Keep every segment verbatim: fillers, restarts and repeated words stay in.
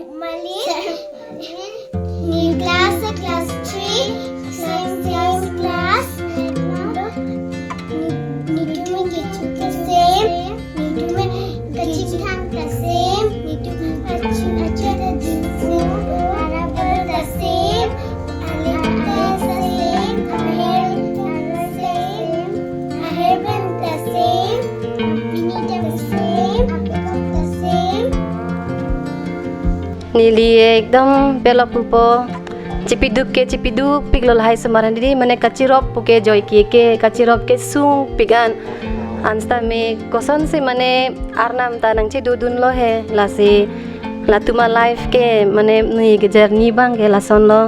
Mali, ne class, class three, same, same class. Ne, netum kechok ke same, netum kachingthang ke same, netum kaching acha ke same, harabar ke same, alip ke same, aher ke same, aher pen ke same, pini ke same, apekok ke same. Neli ekdom belo pupo. Chipiduk ke chipidukpik lo lahai osomar aphan dei, mane kachirop pu ke joike ke, kachirop ke sungpik an. Anstame kosonsi mane arnam ta nangchedodun lo he, lasi latum a-life ke mane nui ke journey abang ke lason lo.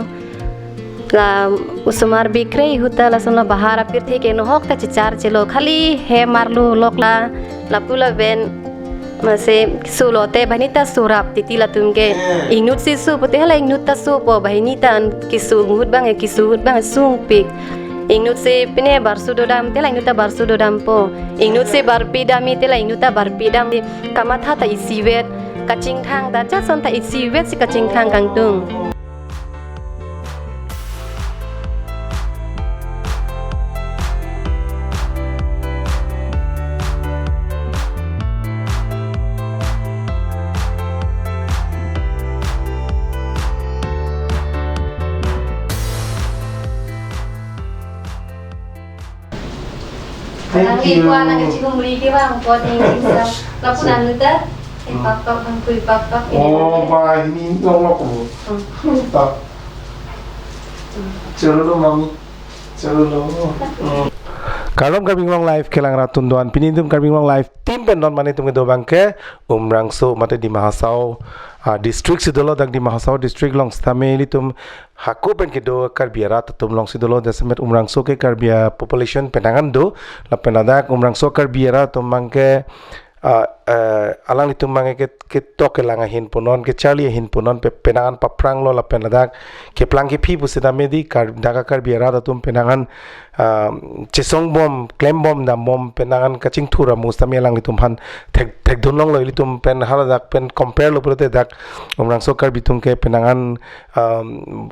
La osomar bikre ahut ta lason lo, bahar apirthe ke nohok ta checharche lo, khali hem arlo lok la, lapu lapen masi keso lote banghini ta surap titi latum ke. Ingnut si su pute hala ingnut ta supo, banghini ta an keso ahut abang, keso ahut abang sungpik. Ingnut si pine barsu dodam te la ingnut ta barsu dodampo. Ingnut si barpi dam-i te la ingnut ta barpi dam. Kamatha ta isivet, kachingthang ta jason ta isivet si kachingthang kangtung. Thank you. Nang ikuan nang kachihumri ke bang, pot ning ning sa. Lapu nang nuta, eh, pak pak, bang kui pak pak, ini. Oh, banghini nong lok lo. Hmm. Tak. Chalo lo, mami. Chalo lo. Hmm. Kardom Karbi Anglong Live kelang rat atum do-an. Pini netum Karbi Anglong Live team pen non mane netum kedo abang ke Umrangso mate Dima Hasao, ah, district si dolo, dak Dima Hasao district along sitame ilitum hako pen kedo Karbi arat atum along si dolo, jasemet Umrangso ke Karbi a-population penang an do, lapen ladak Umrangso Karbi arat atum abang ke, ah, eh, alanglitum abang ke, ketok kelang ahin punon, kecharli ahin punon, pe-, penang an paphrang lo, lapen ladak keplang kephi pusitame dei Kar-, dak a-Karbi arat atum penang an, ah, chesong bom, klem bom, dam bom, penang an kachingthur amus tame alanglitum aphan thek, thekdun longlo, ilitum pen haladak pen compare lo pulote dak Umrangso Karbi atum ke penang an, um,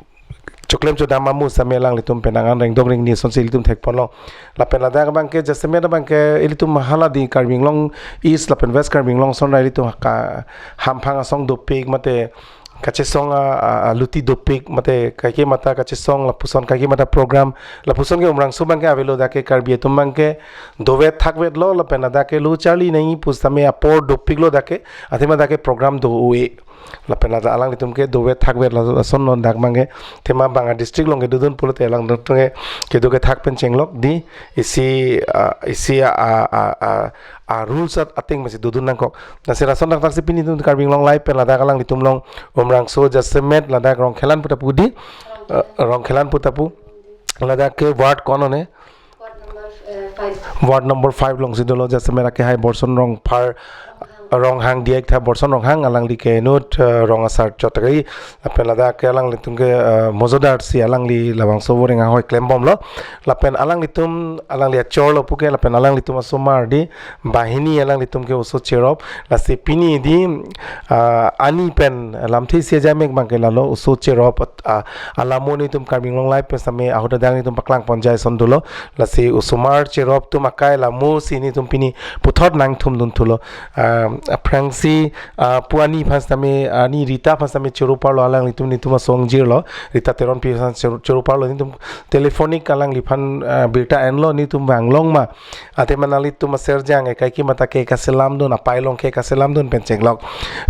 choklem chodam amus tame alanglitum penang an rengdok rengni asonsi ilitum thekponlo. Lapen ladak abang ke jasemet abang ke ilitum hala dei Karbi Anglong East lapen West Karbi Anglong ason ra ilitum ka hamphang asong dopik mate kachesong a, a, a luti dopik mate kaike mata kachesong lapuson kaike mata program lapuson ke Umrangso abang ke avelo, dak ke Karbi atum abang ke dovet thakvet lo lapen ladak ke lo charli nangji pusitame apor dopik lo dak ke, athema dak ke program do-o-e. Lapen ladak alanglitum ke dovet thakvet la, lason non dak abang ke, athema bang a-district along kedodun pulote alanglitum ke kedo kethak pen chenglok dei, isi, ah, isi a, a, a, a, a rules at ating masi dodun nangkok. Lasi lason dak dak si pini netum Karbi Anglong Live pen ladak alanglitum along Umrangso jasemet ladak Rongkhelan puta pu dei, eh, Rongkhelan puta pu. Ladak ke ward ko-an one? Ward number, eh, five. Ward number five along si dolo, jasemet akehai Borson Rongphar, Ronghang diak tha, Borson Ronghang, alangli ke inut, eh, rong asar chot kali. Lapen ladak ke alanglitum ke, eh, mojodar si alangli labangso voring ahoi klem bomlo. Lapen alanglitum, alangli achor lo puke, lapen alanglitum asomar dei, banghini alanglitum ke oso cherop. Lasi pini dei, ah, ani pen lamthe isi ajaimek abang ke lalo, oso cherop, ah, alamo netum Karbi Anglong Live pen sitame ahut adang netum paklang ponjai ason dolo. Lasi osomar cherop atum akai alamo si netum pini puthot nangthumdun thulo. Ah, aphrangsi, ah, pu ani aphan sitame, ani Rita aphan sitame choro parlo, alanglitum netum asong jirlo. Rita Teronpi aphan choro, choro parlo, netum telephonic alangliphan, ah, birta enlo, netum vanglong ma. Athema nanglitum aserjang ke kaike mata ke kaselamdun, apai along ke kaselamdun pen chenglok.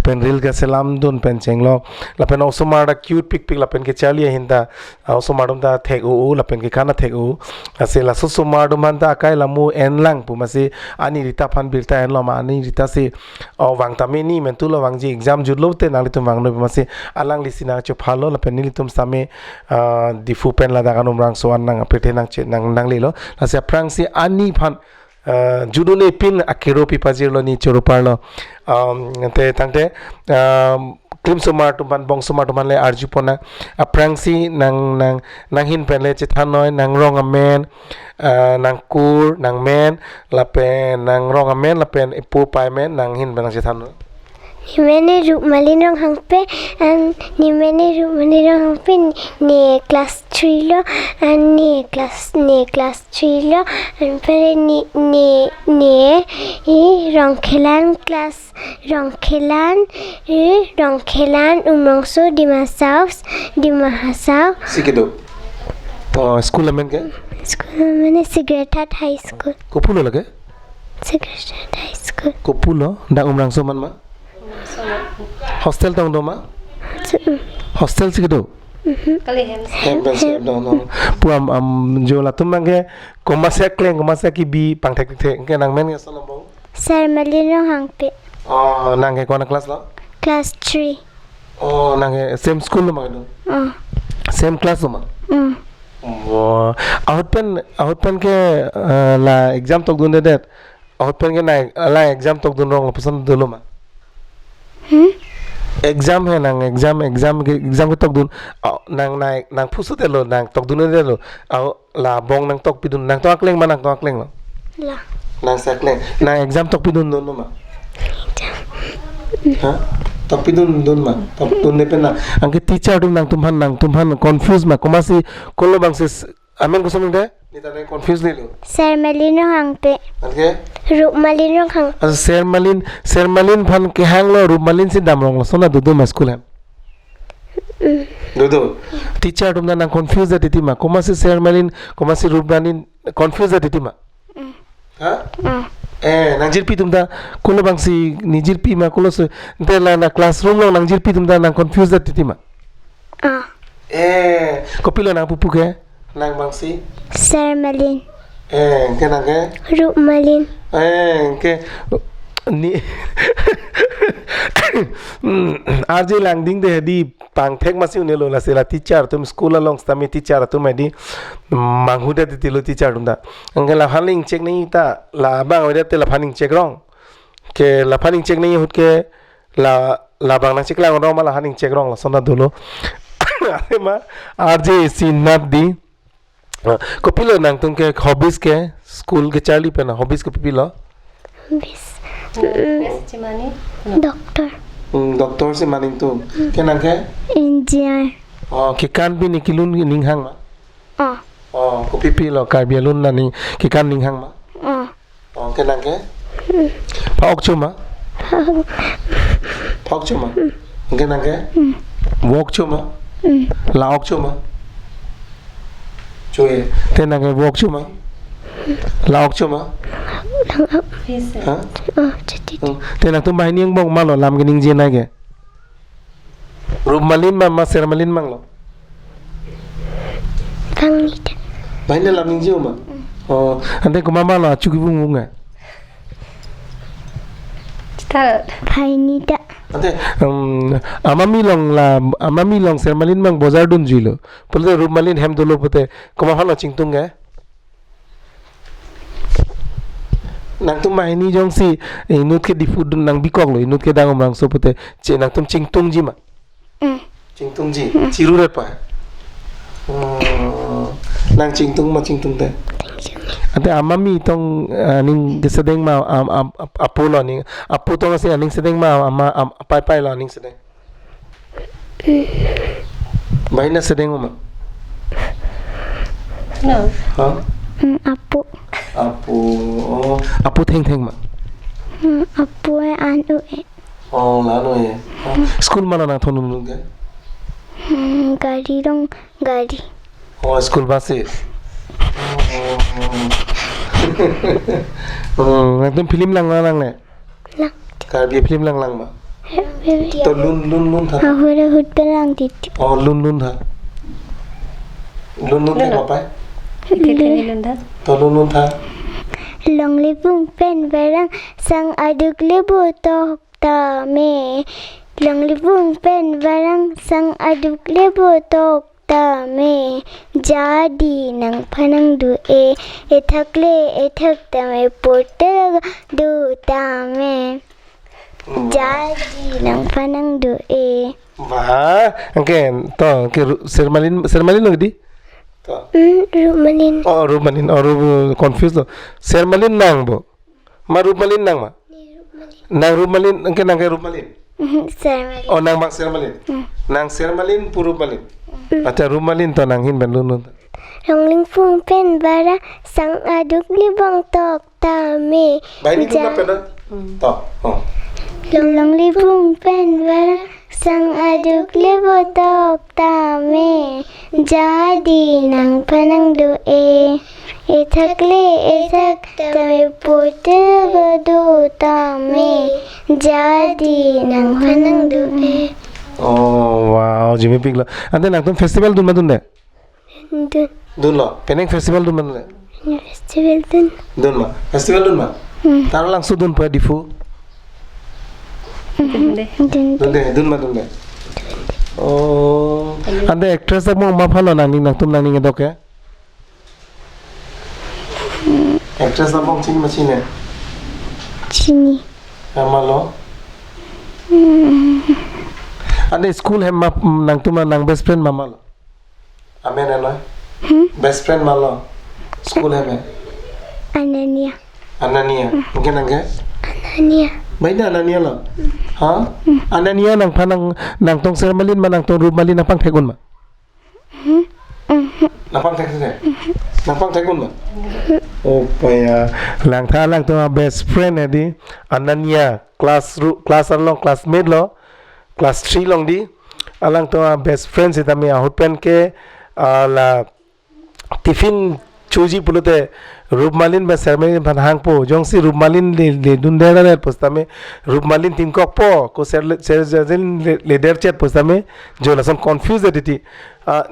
Pen reel kaselamdun pen chenglok. Lapen osomar ta cute pikpik lapen kecharli ahin ta, ah, osomar atum ta thek-o-o lapen kekan ta thek-o. Lasi laso osomar atum aphan ta akai alamo enlang pu masi ani Rita aphan birta enlo ma, ani Rita si, oh, vang tame ni mentu lo, vangji exam jutlo te nanglitum vangno pu masi alangli si nangchophalo lapen nelitum sitame, ah, Diphu pen ladak an Umrangso an nang apirthe nangche, nang, nanglelo. Lasi aphrangsi ani aphan, ah, jut un-e pin akero pi pajirlo, ne choro parlo. Um, te tangte, um, klim osomar atum aphan, bong osomar atum aphan le arju ponnang. Aphrangsi nang, nang, nanghin pen le chethan noi, nangrong amen, ah, nangkur, nangmen, lapen nangrong amen, lapen ipo ipai amen, nanghin pen nangchethan noi. Nemen ne Rupmalin Ronghangpi, an nemen ne Rupmalin Ronghangpi, ne class three lo, an ne class, ne class three lo, anpare ne, ne, ne, e, Rongkhelan class, Rongkhelan, e, Rongkhelan, Umrongso, Dima South, Dima Hasao. Si kedo. Oh, school amen ke? School amen Sacred Heart High School. Kopulo lake? Sacred Heart High School. Kopulo, dak Umrongso man ma? Hostel tong do ma? Hostel si kedo? Kali hem. Hem pen si do no. Pu am, am, jo latum abang ke komatsi akleng, komatsi kebi pangthekthek, ke nangmen ke ason lo bo? Sermalin Ronghangpi. Oh, nang ke ko-an class lo? Class three. Oh, nang ke same school lo ma do? Oh. Same class lo ma? Mm. Oh, ahut pen, ahut pen ke, eh, la exam tokdundedet. Ahut pen ke nang, la exam tokdun rong lapuson dolo ma? Hmm? Exam he nang, exam, exam ke, exam ketokdun. Ah, nang, nang, nang phusudetlo, nang tokdundetlo. Ah, la bong nangtokpidun, nangtong akleng ma, nangtong akleng lo? La. Nangsi akleng. Nang exam tokpidun dunlo ma? Ha? Tokpidun dun ma? Tokdunde pen nang. Anke teacher atum nangtumphan, nangtumphan confuse ma? Komatsi, kolo abang si s-, amen koson de? Neta nang confuse nilo. Sermalin Ronghangpi. Anke? Rupmalin Ronghang. Asa Sermalin, Sermalin aphan kehanglo, Rupmalin si damronglo, lason ta dodo ma school hem? Mm. Dodo. Teacher atum ta nang confuse det titi ma? Komatsi Sermalin, komatsi Rupmalin, confuse det titi ma? Mm. Ha? Mm. Eh, nangjirpi atum ta, kolo abang si ne jirpi ma, kolo si, ante la na classroom along nangjirpi atum ta nang confuse det titi ma? Ah. Eh, kopilo nang pupu ke? Nang abang si? Sermalin. Eh, anke nang ke? Rupmalin. Eh, anke ne R J Langding de hedi pangthek amatsi un-elo, lasi la teacher atum school along sitame teacher atum hedi manghudet titilo teacher atum ta. Anke laphan le ingchek nangji ta, labang avedet te laphan ingchek rong. Ke laphan ingchek nangji ahut ke la, labang nangcheklang rong ma, laphan ingchek rong, lason ta dolo. Are ma, R J si nat di. Ah, kopilo nangtum ke hobbies ke, school kecharli pen hobbies kopilo? Hobbies. Mm. Best chimani? Doctor. Hmm, doctor si mani tum. Ke nang ke? Engineer. Oh, kekan pen ne kelun ning hang ma? Oh. Oh, kopipilo Karbi alun nani kekan ning hang ma? Oh. Oh, ke nang ke? Hmm. Pha-ok cho ma? Pha-ok cho ma? Hmm. Ke nang ke? Hmm. Vo-ok cho ma? Hmm. La-ok cho ma? Cho-e. Te nang ke vo-ok cho ma? La-ok cho ma? Lang-ok. Ha? Oh, chiti. Hmm. Te nangtum banghini angbong malo lam keningje nai ke? Rupmalin ma, ma Sermalin ma lo? Banghini ta. Banghini lam ningje-o ma? Mm. Oh, ante komat ma lo achu kevung vung a? Chita. Banghini ta. Ante, um, amami along la, amami along Sermalin abang bojar dunjuilo. Pulote Rupmalin hem dolo pute, komat aphan lo chingtung ke? Nangtum banghini jongsi inut ke Diphu dun nangbikoklo, inut ke dang Umrongso pute, che nangtum chingtungji ma? Mm. Chingtungji, mm, chiruret pa? Oh, nang chingtung ma chingtungte? Ante amami tong, ah, aning kesedeng ma, am, am, ap-, apo lo aning, apo tong asi aning sedeng ma, ama, am, apai pai lo aning sedeng? Banghini sedeng ma? No. Ha? Hmm, apo. Apo. Oh, apo thengtheng ma? Hmm, apo e an-u e. Oh, la-an-u e. Oh, school ma lo nangthondun ke? Hmm, gari dong, gari. Oh, school bus e. Oh, oh, oh. Hmm, nangtum film lang lang ne? Lang. Karbi film lang lang ma? Film. To lun lun lun tha. Ahut ahut pen lang titi. Oh, lun lun tha. Lun lun tha. Lun. Apa? Iti tini lun tha. To lun lun tha. Longle pung pen varang sang aduk le bo tok tame. Longle pung pen varang sang aduk le bo tok tame, jadi nangphan nangdu e, ethak le ethak tame, porter do tame. Wah. Jadi nangphan nangdu e. Wah, anke, to, anke Ru-, Sermalin, Sermalin lo di? To. Hmm, Rupmalin. Oh, Rupmalin, oh, Ru-, confuse lo. Sermalin nang bo? Ma Rupmalin nang ma? Ni Rupmalin. Nang Rupmalin, anke nang ke Rupmalin? Sermalin. Oh, nang bang Sermalin. Hmm. Nang Sermalin pu Rupmalin. Hmm. Acha Rupmalin to nanghin pen lun lun. Longlingpung pen bara sang aduk libong tok tame. Bahini pun Ja- apa dah? Hmm. To. Oh. Longlipung pen bara sang aduk libong tok tame. Jadi nangphan nangdo-e. Ethak le ethak tame pute badu tame. Jadi nangphan nangdo-e. Oh, wow, jimi piklo. Ante nangtum festival dun ma dunde? Dun. Dunlo. Penang festival dun ma dunde? Festival dun. Dun ma. Festival dun ma. Hmm. Taro langso dunpo Diphu? Dun de. Dun. Dunde, dun ma dunde. Oh. Ante actress abang ma phalo nangning nangtum nangning edok ke? Actress abang chini ma chini? Chini. Amalo? Hmm. Ante school hem ma nangtum nang best friend ma malo? Amen ano? Hmm? Best friend malo? School hem he? Anania. Anania. Hmm. Anke nangke? Anania. Baina Anania lo? Hmm. Ha? Hmm. Anania nangphan nang nangtong Sermalin ma nangtong Rupmalin nangpangthek un ma? Hmm. Hmm. Nangpangthek se? Hmm. Nangpangthek un ma? Oh, paya. Langtha langtong best friend he di. Anania class ru class along classmate lo. Class three along di. Alangtum best friend sitame ahut pen ke, ah, la tiffin choji pulote Rupmalin ba Sermalin aphan hangpo. Jongsi Rupmalin le, le dunde ra le pusitame Rupmalin tingkokpo. Ko Ser, Ser, Sermalin le, le derchet pusitame jo lason confuse titi. Ah,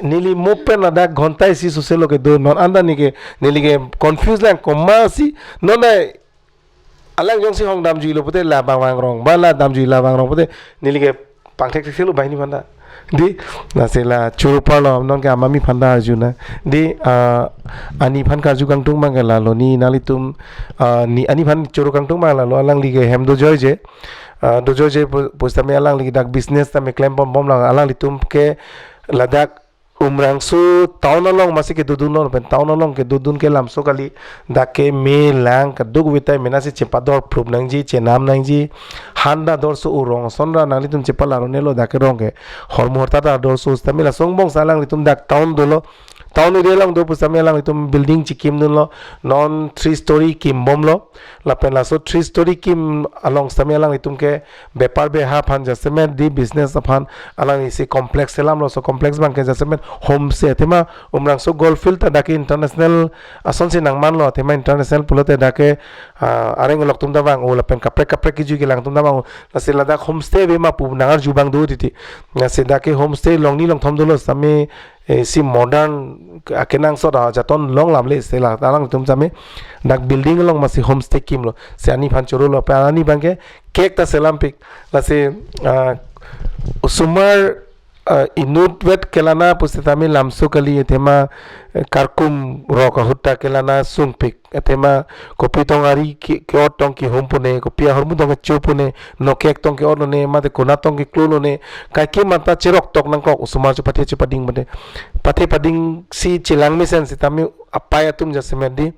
neli mo pen ladak ghonta isi suse lo kedo non anta neke neli ke confuse lang komatsi non dai alang jongsi hong damjuilo pute la bang bang rong, ba la damjui la bang rong pute neli ke pangthek thek thelo bahini aphanta. Di, lasi la churu parlo non ke amami aphanta arju na. Di, ah, ani aphan karju kangtung abang ke lalo ni nanglitum, ah, ni ani aphan churu kangtung abang lalo alangli ke hem dojoije. Ah, dojoije pu-, pusitame alangli dak business tame klem bom bom lang alanglitum ke ladak Umrangso town along masi kedodun lo pen town along kedodun ke lamso kali dak ke me lang keduk vitai mena si chepador prup nangji chenam nangji handa dorso urong ason ra nanglitum chepala ronelo dak ke rong ke hormu horta ta dorso sitame lason angbong si alanglitum dak town dolo town area along do pusitame alanglitum building chikim dunlo non three story kim bomlo lapen laso three story kim along sitame alanglitum ke bepar beha aphan jasemet di business aphan alangli si complex selamlo laso complex abang ke jasemet homestay athema Umrangso Golf Field ta dak ke international asonsi nangmanlo athema international pulote dak ke, ah, areng alok atum ta vang-o lapen kaprek kaprek kejui kelang atum ta vang-o lasi ladak homestay ave ma pu nangarju abang do titi lasi dak ke homestay longni longthom dolo sitame eh, si modern akenangsot ajaton long lam le si la alangtum sitame dak building along masi homestay kimlo si ani aphan chorolo pa ani abang ke cake ta selam pik lasi, ah, osomar, ah, inutvet kelana pusitame lamso kali athema, eh, karkum rok ahut ta kelana sungpik athema kopi tong ari ke, ke-ot tong kehum pune kopi ahormu tong kecho pune nokek tong ke-ot lone mate konat tong keklo lone kaike mata cherok tok nangkok osomar chepathe chepading mate pathe pading si chelang mesen sitame apai atum jasemet di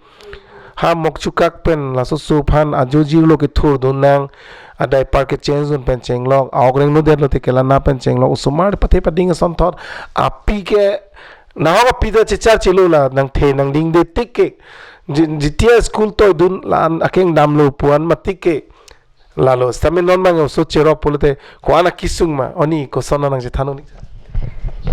ha mokchukak pen laso su aphan ajo jirlo kethur dun nang adai par ke change dun pen chenglok aok reng nudet lote kelana pen chenglok osomar pathe pading asonthot api ke nahok api ta chechar chelo la nangthe nangding de tik ke ji-, jitia school toi dun la-an akeng damlo pu-an ma tik ke lalo sitame non abang oso cherok pulote ko-an akesung ma oni koson nang chethan un-ik.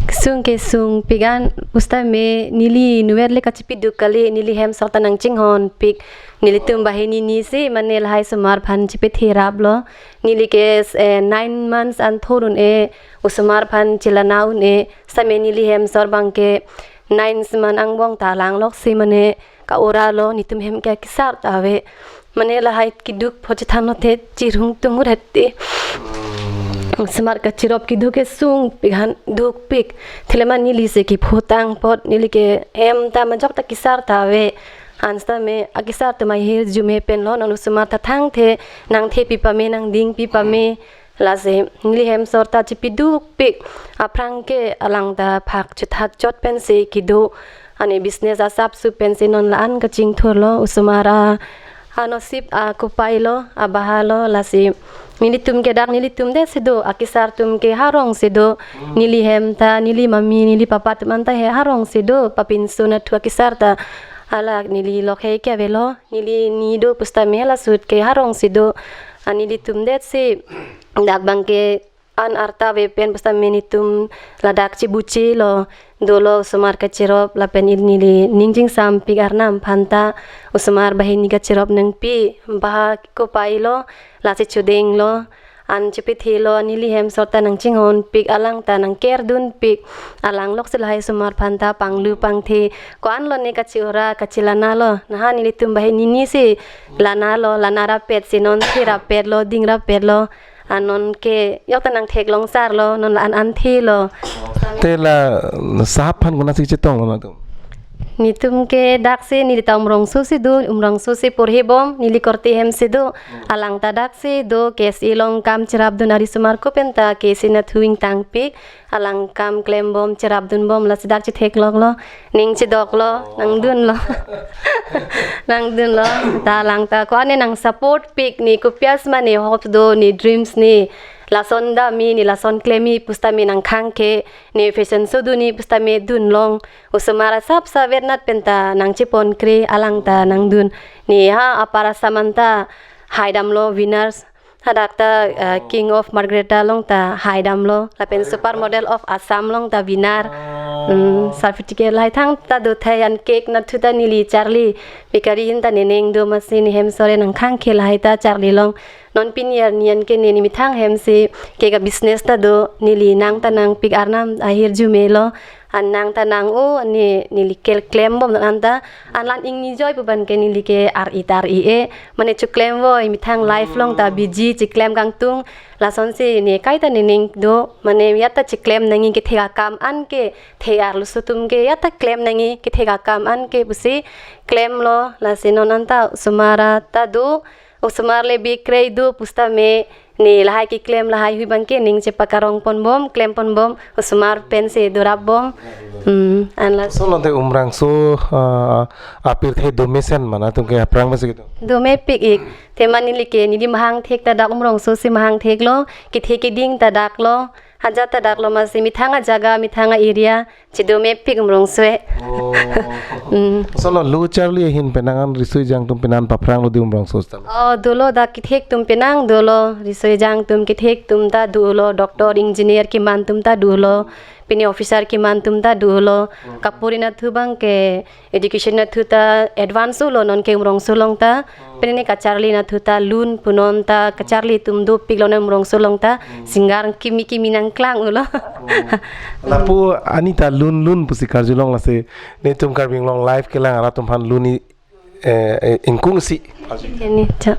Kesung kesung pik an pusitame neli inutvet le kachipiduk kali neli hem sor ta nangchinghon pik nelitum bahini ni si mane lahai osomar aphan chipethe raplo neli ke, eh, nine months an thor un-e osomar aphan chelana un-e sitame neli hem sor abang ke nine months angbong ta langlok si mane ka-ora lo netum hem ke kesar ta ave mane lahai keduk pho chethan lote chirung tung rette osomar kachirop keduk kesung pik han duk pik theleman neli si kepho tang apot neli ke hem ta majok ta kesar ta ave ansitame akesar atum ahirjume pen lo non osomar ta thangthe nangthepi pame nangdingpi pame lasi neli hem sor ta chipiduk pik aphrang ke alang ta phak chethak chot pensi kedo ani business asap su pensi non la-an kachingthurlo osomar a Anosip akopai lo, abaha lo, lasi nelitum ke dak nelitum det si do, akesar atum ke harong si do, neli hem ta, neli mami, neli papa atum anta he harong si do, papinso nathu akesar ta, hala neli lok he ke avelo, neli ni do pusitame hala ahut ke harong si do, a nelitum det si, dak abang ke an arta ave pen pusitame nelitum ladak chibuche lo, dolo osomar kacherop lapen ili neli ning chingsampik arnam aphanta osomar banghini kacherop nangpi, baha kopai lo, lasi chodeng lo, an chipithe lo, neli hem asor ta nangchinghonpik, alang ta nangkerdunpik, alang lok si lahai osomar aphanta panglu pangthe, ko-an lo ne kachi-ora, kachilana lo, naha nelitum banghini ni si lana lo, lana rapet si non si rapet lo, ding rapet lo, anon ke yok ta nangtheklong sar lo, non la an an the lo. Te la sahap aphan konatsi chetong lo nangtum? Nelitum ke dak si neli ta Umrongso si do, Umrongso si porhi bom, neli korte hem si do, alang ta dak si do, K S A along kam cherapdun ari osomar ko pen ta K S A nathu ingtangpik, alang kam klembom, cherapdunbom, lasi dak chetheklok lo, ning chedok lo, nangdun lo. Nangdun lo, ta alang ta ko-an ne nang support pik, ne kopi asai ma ne hopes do, ne dreams ne. Lason dam-i, ne lason klem-i pusitame nangkhang ke, ne fashion show dun-i pusitame dunlong. Osomar asap savet nat pen ta nangchepon kre, alang ta nangdun. Ne ha apar asam anta haidam lo, winners. Hadak ta, uh, King of Margherita along ta haidam lo, lapen Super Model of Assam along ta winner. Hmm, certificate lahai thangta do thai, an cake nathu ta neli charli, bakery ahin ta nening do, masi ne hem asor nangkhang ke lahai ta charlilong. Non pini arni an ke ne ne methang hem si cake abusiness ta do, neli nang ta nangpik arnam ahirjume lo. An nang ta nang-o, ne neli ke klembom anta, an la-an ingni joi pu abang ke neli ke ar-i ta ar-i-e, mane choklem voi, methang life along ta busy, chiklem kangtung, lasonsi ne kaita nening do, mane ya ta chiklem nangji, kethe akam an ke the arloso atum ke ya ta klem nangji, kethe akam an ke pusi klem lo, lasi non anta osomar ta do, osomar le bikrei do pusitame, ne lahai keklem lahai hui abang ke ning chepakarong ponbom, klem ponbom, osomar pensi dorapbom. Hmm, an la. Laso lote Umrongso, ah, apirthe do mesen ma nangtum ke aphrang mesen kedo? Domepik ik. Athema neli ke neli mahang thek ta dak Umrongso si mahang thek lo, kethe keding ta dak lo, ajat ta dak lo, masi methang ajaga, methang a-area, chedomepik Umrongso e. Oh. Hmm. Laso lo lo charli ahin penang an riso ejang atum penang an paphrang lo di Umrongso sita? Oh, dolo, dak kethek atum penang dolo, riso ejang atum kethek atum ta dolo, doctor, engineer keman atum ta dolo, pini officer keman atum ta dolo. Hmm. Kapuri nathu abang ke education nathu ta advance lo non ke Umrongso along ta. Pini ne kacharli nathu ta lun punon ta kacharli atum dopik lo non Umrongso along ta. Hmm. Singer kimi kimi nangklang-o lo. Hmm. Lapu ani ta lun lun pusi karjulong, lasi netum Karbi Anglong Live kelang arat atum aphan lun-i, eh, eh, ingkung si. Keni, cha.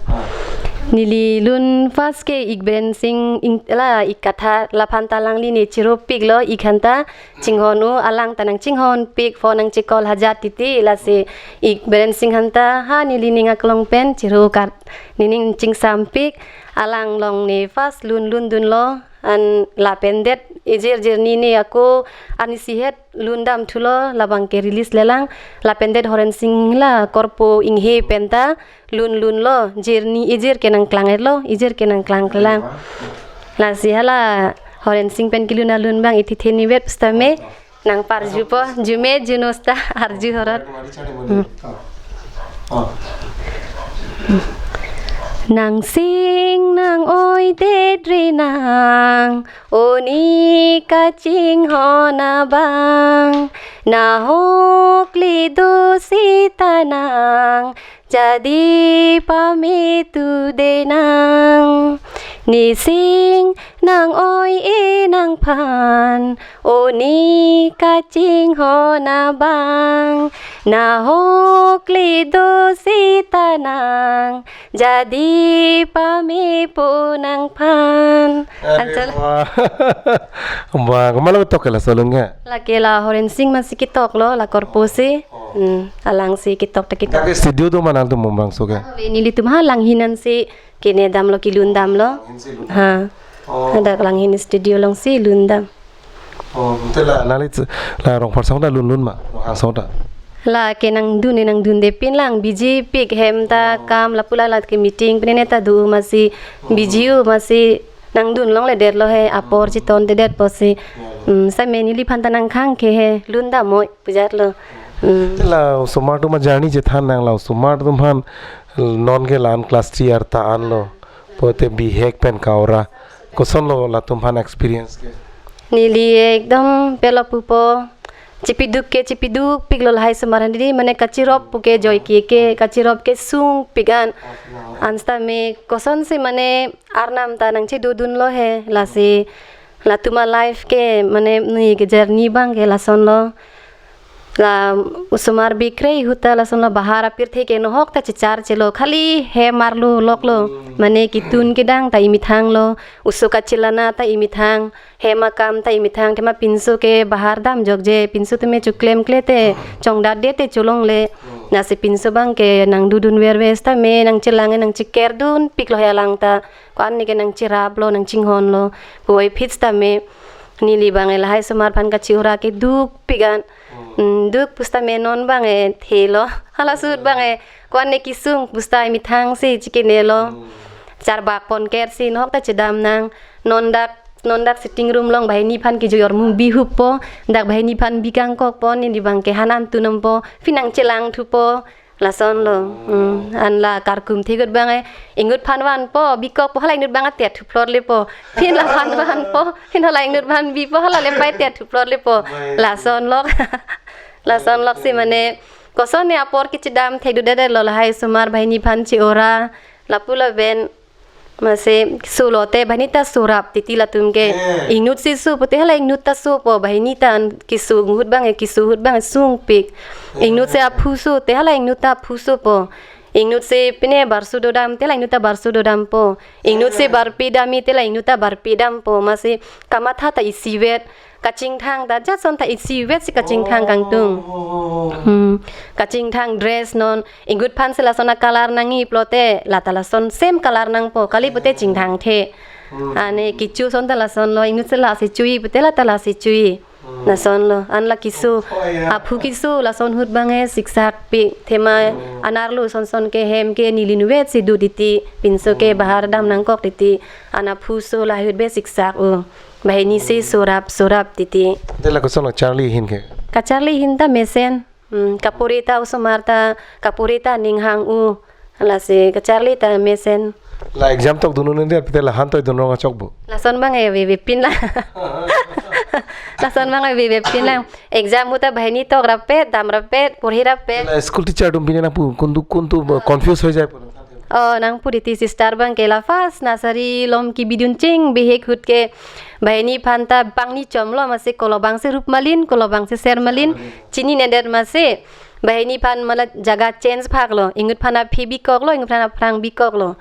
Neli lun first ke Ik Biren Singh ing-, la ik katha laphan ta alangli ne chiropik lo, ik aphan ta chinghon-o, alang ta nangchinghonpik, phone nangche-call hajat titi, lasi Ik Biren Singh aphan ta ha neli ning aklong pen chiro kar, nening chingsampik, alang along ne first lun lun dunlo, an lapen det ejir jirni ne ako arnisi het lun dam thulo, labang ke release lelang, lapen det Horen Singh la korpo inghe pen ta lun lun lo, jirni ejir ke nangklang-et lo, ejir ke nangklangklang. Lasi hala Horen Singh pen kelun alun abang iti theni vet pusitame nangparjupo, jume juno sita arju horot. Hmm. Nangsing nang-oi det ri nang, o ne kachinghon abang, nahok le do sita nang, jadi pame tu de nang. Nesing nang-oi-e nangphan, o ne kachinghon abang, nahok le do sita nang, jadi pamepo nangphan. Are Anchal. Wah. Wah, komat lo ketok ke laso alun ke? Lake la Horen Singh masi ketok lo, la korpo si. Oh. Hmm, alangsi ketok ta ketok. Tapi studio do ma nangtum Umrongso ke? Ave, nelitum ha langhin ansi kene damlo, kelun damlo. Langhin si lun. Ha. Oh. Hadak langhin studio alongsi lun dam. Oh, ante la nangli ch-, la Rongpharsong ta lun lun ma, Rongpharsong ta? La ke nangdun ne nangdunde pin lang, busy pik hem ta kam lapu la la ke meeting pine ne ta do masi busy u masi nangdun longledetlo he, apor chitondedetpo si. Hmm, same neliphan ta nangkhang ke he, lun damnoi pu ajatlo. Hmm. La osomar atum a journey chethan nang, la osomar atum aphan non ke la-an class three arta anlo. Pote bihek pen kaura. Kosonlo latum aphan experience ke? Neli ekdom pelo pupo. Chipiduk ke chipiduk piklo lahai osomar aphan dei, mane kachirop pu ke joike ke, kachirop ke sungpik an. An sitame kosonsi mane arnam ta nangchedodunlo he, lasi latum a life ke mane ne ke journey abang ke lasonlo. La osomar bikrei ahut ta lasonlo, bahar apirthe ke nohok ta checharchelo, khali hem arlo loklo, mane kitun kedang ta imethanglo, oso kachelana ta imethang, hem akam ta imethang, athema pinso ke bahar damjokje, pinso tame choklemkle te, chongdatdet te cholongle. Lasi pinso abang ke nangdodun verve sitame nangchelang nangchekerdun piklo he alang ta. Ko-an ne ke nangcheraplo, nangchinghonlo. Puvoiphit sitame neli abang e lahai osomar aphan kachi-ura ke dukpik an. Hmm, duk pu sitame non abang e thelo. Hala ahut abang e ko-an ne kesung pu sita imethang si chikinelo. Charbak ponker si nohok ta chedam nang. Non dak, non dak sitting room along banghini aphan kejui or movie huppo. Dak banghini aphan bi kangkokpo, neli abang ke han an tunampo. Phin nangchelangthupo. Lasonlo. Hmm. An la karkum thekut abang e, inut aphan vanpo, bikokpo, hala inut abang atet thuphlot lepo. Phin la aphan vanpo, phin hala inut aphan bipo, hala le pai tet thuphlot lepo. Lasonlok. Lasonlok si mane koson ne apor kechedam thekdedetlo lahai osomar banghini aphan chi-ura. Lapu lapen masi sulote banghini ta surap titi latum ke. Eh. Inut si su pute hala inut ta supo, banghini ta an kesu ahut abang e, kesu ahut abang e sungpik. Eh. Inut si aphu su te hala inut ta aphu supo. Inut si pine barsu dodam te hala inut ta barsu dodampo. Inut si, eh, barpi dam-i te hala inut ta barpi dampo. Masi kamatha ta isivet. Kachingthang ta jatson ta isivet si kachingthang kangtung. Oh. Hmm. Kachingthang dress non. Inut aphan si lason a-color nangji pulote, la ta lason same color nangpo, kali pute chingthangthe. Hmm. Ane kecho ason ta lasonlo, inut si lasi choji pute la ta lasi choji. Hmm. Lasonlo, an la keso. Oh, ya. Aphu keso, lason ahut abang e siksak pik, athema, hmm, anerlo sonson ke hem ke neli inutvet si do titi, pinso ke, hmm, bahar dam nangkok titi, an aphu so lahai ahut be siksak o. Banghini si, hmm, surap, surap titi. Te la kosonlo charli ahin ke? Kacharli ahin ta mesen. Hmm, kapuri ta osomar ta, kapuri ta ning hang-o. Lasi kacharli ta mesen. La exam tok dun un-edet pute la han toi dun rong achok bo? Lason abang e veve pin la. Lason abang e veve pin la. Exam ahut ta banghini tok rappet, dam rappet, porhi rappet. La school teacher atum pine nangpu kuntu kuntu, ah, confuse hoi jai pu. Oh, nangpu titi sister abang ke la first nursery along kebidun ching bihek ahut ke banghini aphan ta pangni chomlo, masi kolo abang si Rupmalin, kolo abang si Sermalin, Sermalin. Chininedet masi banghini aphan mala jaga change phaklo, inut aphan aphi bikoklo, inut aphan aphrang bikoklo.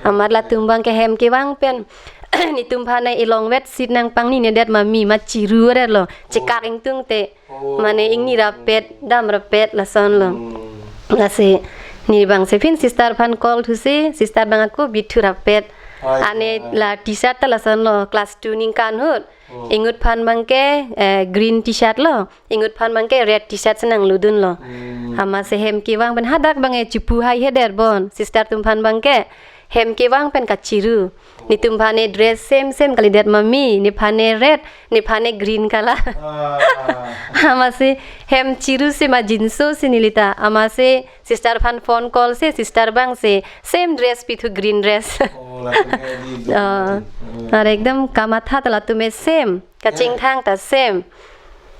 Amat latum abang ke hem kevang pen netum aphan elongvet seat nangpangninedet ma mi ma chiru-detlo, chekak ingtung te. Oh. Mane ingni rappet, dam rappet, lasonlo. Hmm. Lasi ne abang si phin sister aphan call thusi, sister abang ako bithu rappet. Ai, ane ya. La T-shirt ta lasonlo, class two ningkan ahut. Oh. Inut aphan abang ke, eh, green T-shirt lo, inut aphan abang ke red T-shirt si nangludunlo. Hmm. Amatsi hem kevang pen hadak abang e chipu hai hedet bon, sister atum aphan abang ke. Hem kevang pen kachiru. Netum aphan e dress same same kalidet ma mi, nephan e red, nephan e green color. Ah. Amatsi hem chiru si ma jinso si neli ta. Amatsi sister aphan phone call si, sister abang si same dress pithu, green dress. Oh, latum ke di. Ah. Hmm. Ar ekdom kamatha ta latum e same. Kachingthang ta same.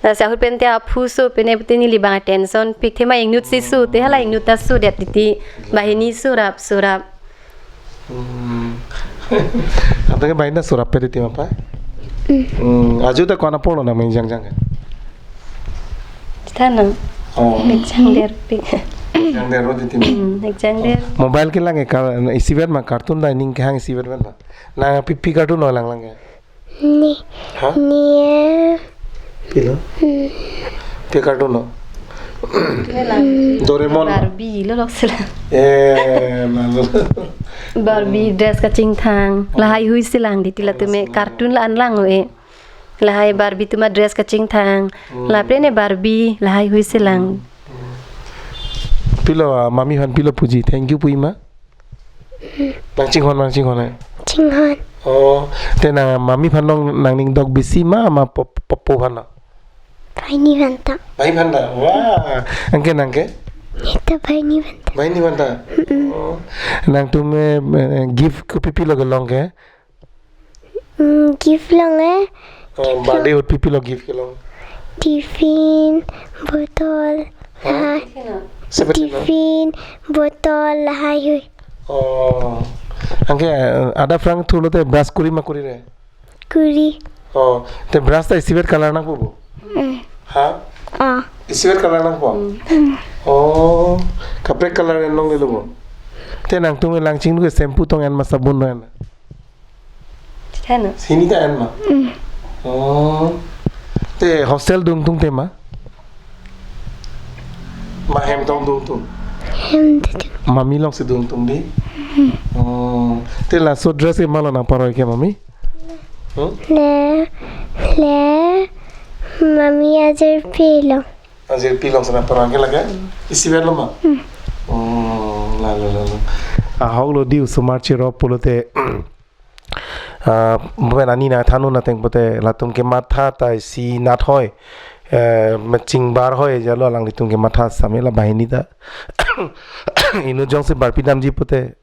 Lasi ahut pen te aphu so pine pute neli abang tension pik, athema inut si su te hala inut ta sudet titi. Banghini surap surap. Hmm. Atake banghini ta surap pe titi ma pa? Hmm. Hmm. Ajo ta ko-an aporlo nang mengjang jang ke? Tha na. Oh. Mengjang der pik. Jang der ro titi ma. Hmm, mengjang der. Mobile kelang ke, isivet ma, cartoon ta ning kehang isivet ma. Nang pi pi cartoon lo langlang ke? Ni. Ha? Ni. Pilo? Hmm. Pi cartoon lo? Doraemon. Barbie lo lok sila. Eh, malu. Barbie dress kachingthang. Lahai hui si lang titi latum e. Cartoon la-an lang o e. Lahai Barbie atum a dress kachingthang. Hmm. Lapen e Barbie lahai hui si lang. Hmm. Pilo, ah, mami aphan pilo puji. Thank you pu-i ma? Nang chinghon, nang chinghon hai. Chinghon. Oh, te nang mami aphan nang, nangning dok bisi ma, ma po-, popo aphan nang? Banghini aphan ta. Banghini aphan ta. Wah. Anke nang ke? Neta banghini aphan ta. Banghini aphan ta. Mm-mm. Oh. Nangtum, eh, eh, gift kopi pilo kelong ke? Mm, gift long eh. Oh, birthday ahut pi pilo gift kelong? Tiffin, bottle, Hah? Lahai. Seperti itu. Tiffin, bottle, lahai hui. Oh. Anke, eh, adap aphrang thulote brush kuri ma kurire? Kuri. Oh, te brush ta isivet color nangpo bo? Mm. Ha? Ah. Isivet color nangpo? Mm. Oh, kaprek color en longlelo bo? Te nangtum lang chinglu ke shampoo tong en ma sabun tong en? Chithano. Hini ta en ma? Mm. Oh. Te hostel dungtung te ma? Ma hem tong dungtung? Hem dungtung. Mami alongsi dungtung di? Mm. Oh. Te laso dress ke malo nangparoi ke mami? Hmm? Le, le, mami ajirpi along. Ajirpi alongsi nangparoi ke lake? Mm. Isivet lo ma? Mm. Oh, lalo, lalo. Ahok lo di osomar cherop pulote. Ah, bukan ani nangthan-un ateng pute latum kematha ta isi nat hoi. Eh, mechingbar hoi jalo alanglitum kematha same la banghini ta. Inut jongsi barpi damji pute.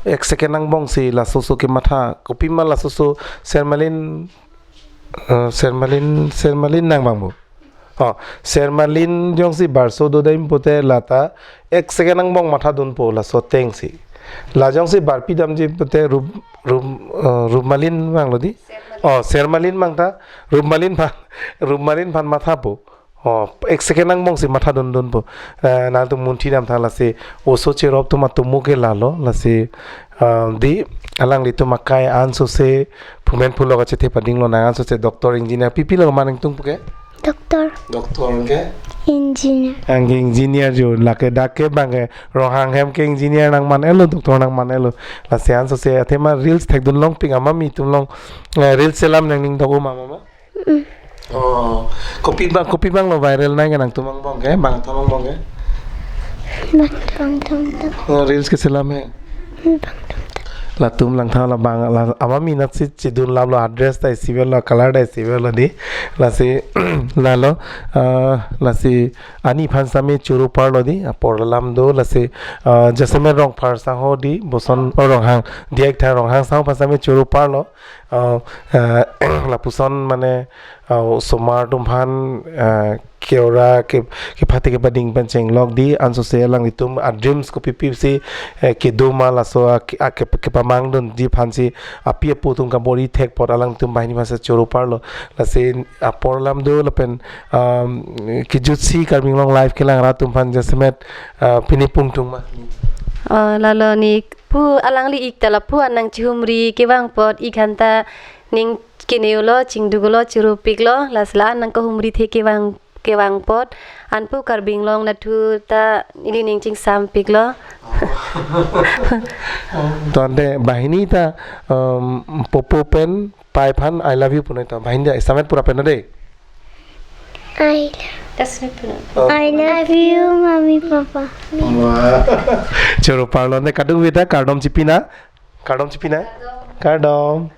Ek second angbongsi laso-so kematha. Kopima laso-so sermalin Eh, sermalin, sermalin nang bang bo. Oh, sermalin jongsi barso do dam pute lata ek second angbong matha dunpo laso atengsi. La jongsi barpi damji pute rup, rup, eh, rupmalin bang lo di. Sermalin. Oh, sermalin bang ta rupmalin aphan, rupmalin aphan mathapo. Oh, ek second angbongsi matha dun dunpo. Eh, nangtum munthi damtha lasi oso cherop atum atomo ke lalo lasi, eh, di alanglitum akai ansose phumen phulok achethe padinglo nang ansose doctor engineer pi pilo ma nangtum puke? Doctor. Doctor ke? Engineer. Anke engineer jo lake dak ke bang ke Ronghang hem ke engineer nangman-elo doctor nangman-elo. Lasi ansose athema reels thekdun longpik ama mi atum along, eh, reels selam nangning dok-o ma mama? Mm. Oh, kopi bang, kopi bang lo viral nai ke nangtum angbong ke, bang thom angbong ke? Bang thom thom thom. Oh, reels keselam he. Mm, bang thom thom. Latum langtha la bang la ama mi natsi chidun lam lo address ta isivet lo, color ta isivet lo di. Lasi lalo, ah, lasi ani aphan same choro parlo di, apor alam do, lasi, ah, jasemet Rongphar sangho di, boson, oh, Ronghang, di ek tha Ronghang sangho aphan same choro parlo. Ah, eh, lapuson mane, ah, osomar atum aphan, ah, ke-ora ke, kephathe kepading pen chenglok di ansose alanglitum a-dreams kopi pisi, eh, kedo ma laso a, a, ke, kepamang dunji aphansi api apo atum kabor-i thek apot alanglitum banghini aphansi choro parlo. Lasi apor alam do lapen, um, kejutsi Karbi Anglong Live kelang rat atum aphan jasemet, ah, pini pungtung ma. Oh, lalo ni pu alangli ik ta lapu an nangchihumri kevang apot ik aphan ta ning kene-olo, chingduk-olo, chiropiklo, lasi la an nangkahumri the kevang, kevang apot, anpu Karbi Anglong nathu ta ili ning chingsampiklo. To ante banghini ta, um, popo pen pai aphan I love you punoi to. Banghini ta istamet pura pen de. I love, Tasme pura. Oh. I love you, mommy, papa. Wah. Choro parlo ne kadung vita kardom chipina. Kardom chipina. Kardom.